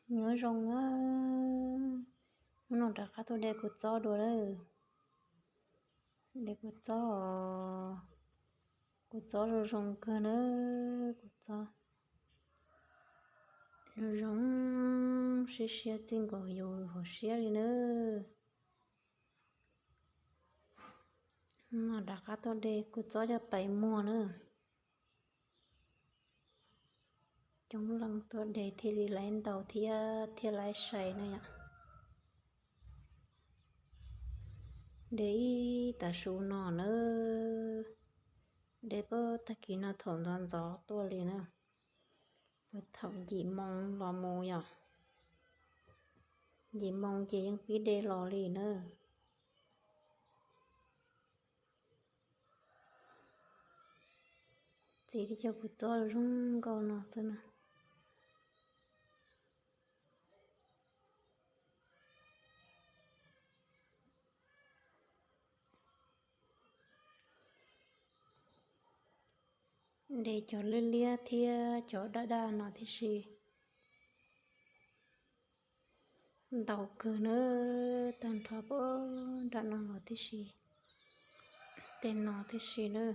Nyob zoo na, hnub no rov qab tuaj de kua txob dua lawm. De kua txob os, kua txob zoo zoo kawg na, kua txob zoo zoo siab siab txij nkaus yus hauv siab li na. Hnub no rov qab tuaj de kua txob coj pais muag na. Coob leej tuaj de thiaj li laiv ntaus thiab thiaj laiv sai na yom. De ib tav su no na, de puag tag kis no thaum ntxov ntxov tuaj li na, puag thaum yim moo los mus yom, yim moo ces yeej pib de los li na. Txiv thiab cov kua txob zoo nkauj no xwb na. De cov liab liab thiab cov daj daj no tib si. Ntau kawg na, tag nrho puag nram no los tib si, tej no tib si na.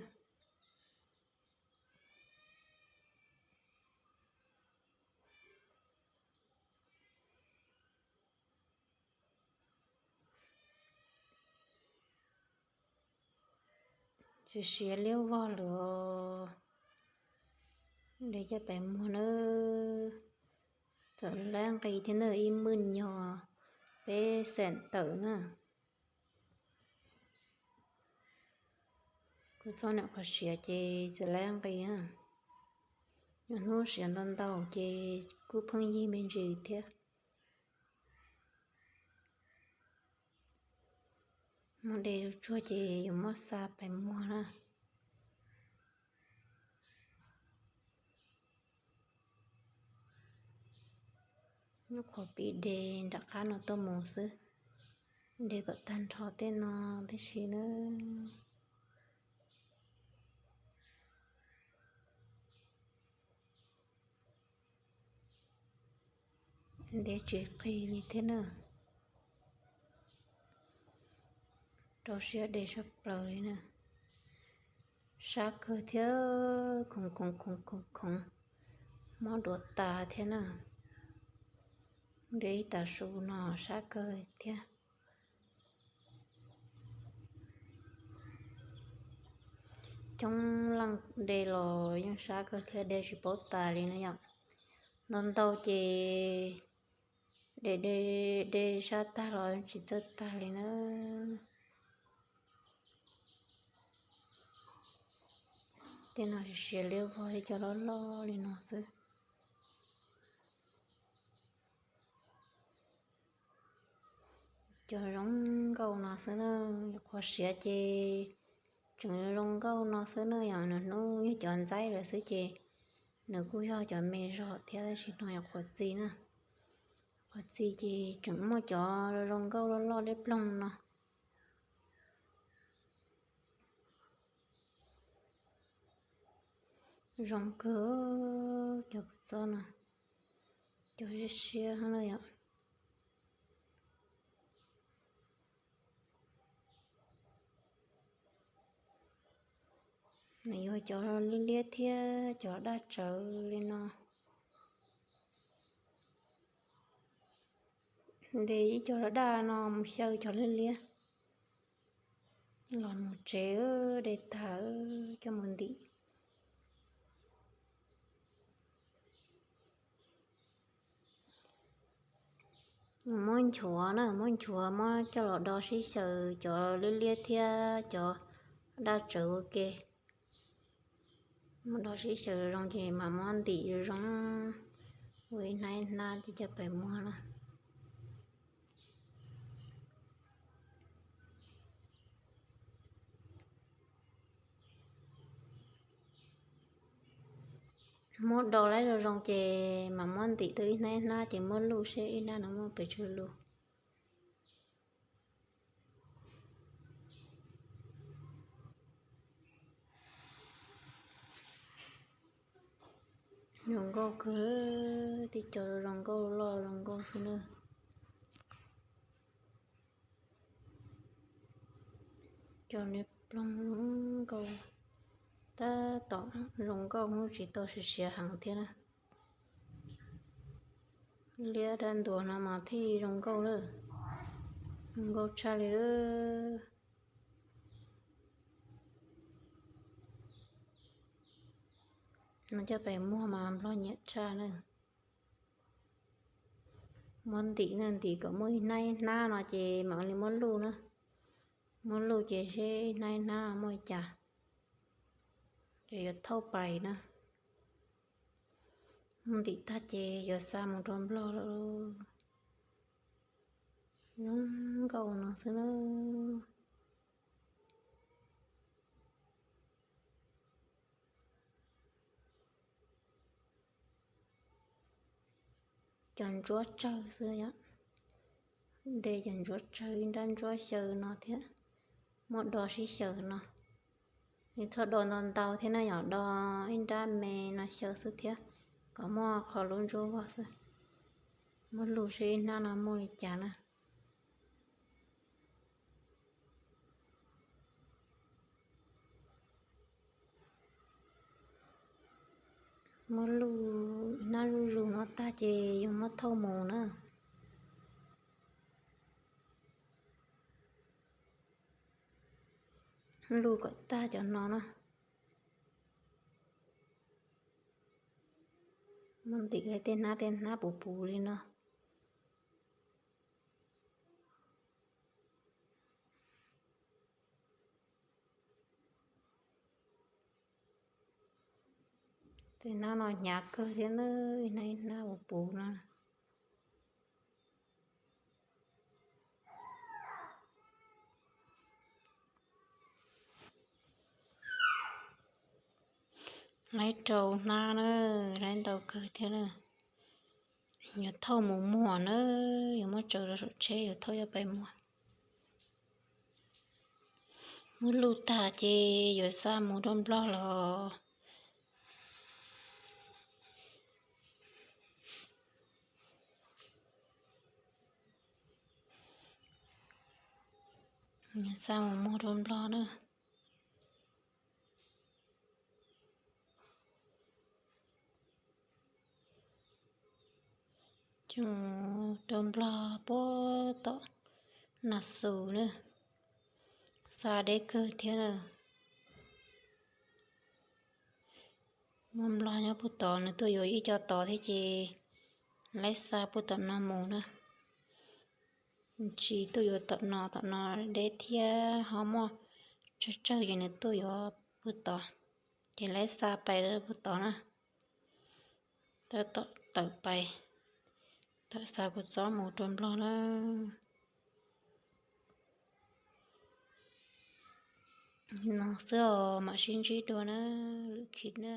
Siav siav liab vog lawm, de coj pais muag na. Txawm lab nqis thiab na, ib mwj nyog peb xeem tawm na. Kuv txog niam qhuav siav ces txawm lab nqis na. Yog hnub siav ntau ntau ces kuj pheej yig me ntsis thiab. Muab de tsuag ces yuav muab xa pais muag na. Nyuam qhuav pib de nram qab no tuaj mus xwb, de kom tag nrho tej no tib si na. De tsis qis li thiab na. Rau siab de sab plaws li na. Sab kawg thiab, khoov khoov khoov khoov khoov, mob duav tas thiab na. De ib tav su no sab kawg thiab. Coob leej de los yeej sab kawg thiab, de tsis paub tas li na yom. Ntau ntau ces de de de sab tag los tsis txawj tag li na. Tej no siav liab vog thiab, cov loj loj li no xwb. Cov zoo nkauj no xwb na, qhuav siav ces tseem zoo nkauj no xwb na. Yog nws hnub yog cov ntxaib lawm xwb ces nws kuj yog cov me zog thiab, tab sis no yog qhuav txi na. Qhuav txi ces tseem muaj cov zoo nkauj loj loj deb ploog no. Zoo kawg cov kua txob no, cov siab siab na yom. Nws yuav cov liab liab thiab cov daj tsawv li no. De ib co daj daj no mus xyaw cov liab liab los mus tsev, de tag coj mus ntim. Muab nchuav na, muab nchuav muab coj los do sib xyaw cov liab liab thiab cov daj tsawv ua ke. Muab do sib xyaw zoo ces mam muab ntim zoo zoo, ua ib hnab ib hnab ces coj pais muag na. Muab do laib zoo zoo ces mam muab ntim tau ib hnab ib hnab ces muab luj seb ib hnab no muaj pes tsawg lus. Zoo nkauj kawg, tib co zoo nkauj loj zoo nkauj xwb na. Cov niag ploog zoo nkauj, tab tom zoo nkauj hnub tsis tau siav siav heev thiab na. Liab dab ntuas no mas thiaj zoo nkauj lawm, zoo nkauj tshaj li lawm. No coj pem muag mas nplog nyiam tshaj na. Muab ntim na, ntim kom muaj ib hnab ib hnab no ces mam li muab luj na. Muab luj ces seb ib hnab ib hnab no muaj li cas, ces yuav thauj pais na. Muab ntim tag ces yuav xa mus rau nplog lawm. Zoo nkauj no xwb na. Cov ntsuab tsawg xwb yom. De cov ntsuab tsawg, ib nrab ntsuab xyaw no thiab, muab do sib xyaw no. Nws txhob do ntau ntau thiab na yom, do ib nrab me no xyaw xwb thiab, kom muaj qhov lub ntsuab vog xwb. Muab luj seb ib hnab no muaj li cas na. Muab luj hnab zuj zus no tag ces yus muab thauj mus na. Luj kom tag cov no na. Muab ntim tej hnab tej hnab puv puv li no. Tej hnab no hnyav kawg thiab na, ib hnab ib hnab puv puv no. Laib rau hnab na, laib ntau kawg thiab na. Yuav thauj mus muag na, yuav muab tsaws rau saum tsheb yuav thauj coj pais muag. Muab luj tag ces yuav xa mus rau nplog los. Xa mus muag rau nplog na. Coj rau nplog puag tom Nas Xus na. Xa deb kawg thiab na. Muaj nplog nyob puag tod, nws tuaj yuav ib co tod thiab ces laib xa puag tom no mus na. Tsis tuaj yuav tom no, tom no deb thiab ho muaj tsawg tsawg ces nws tuaj yuav puag tod, ces laib xa pais puag tod na. Tab tom tawm pais, tawm xa kuv txob mus rau nplog na. No xwb os, mam sib ntsib dua na, lwm khij na.